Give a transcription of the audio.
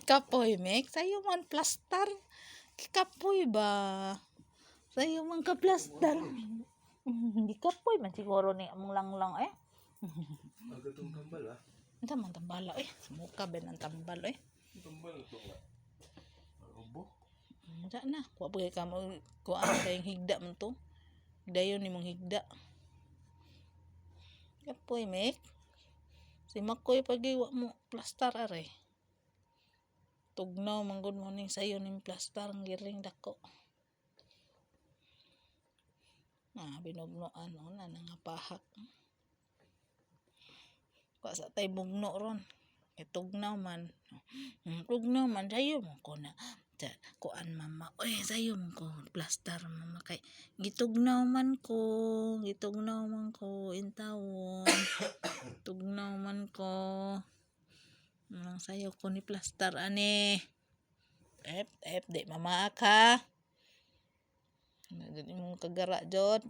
Kapoy, Mek. Sayo man plastar. Kapoy ba? Sayo man ka plastar. Hindi kapoy man siguro ni among langlang eh. Aga tong tambal ah. Unsa man tambala eh. Sumuka ba ng tambal eh. Tambal to nga. Ubo. Unsa na? Kuha pa kay ka mo kuha kayong higda man to. Dayon nimong higda. Kapoy, Mek. Si Makoy pag mo plastar are. Tugnaw man gud mo ning sayo ning plastar ang giring dako. Ah, binugnoan no na nangapahak. Kuha sa tay bugno ron. Kay tugnaw man. Tugnaw man sayo mo ko na. Sa kuan mama. Oy, sayo mo ko plastar mama kay gitugnaw man ko, gitugnaw man ko intawon. Tugnaw man ko. Nang sayo ko ni plastar ani. Ep, ep, di mamaak ha. Na jud imong kagara jud.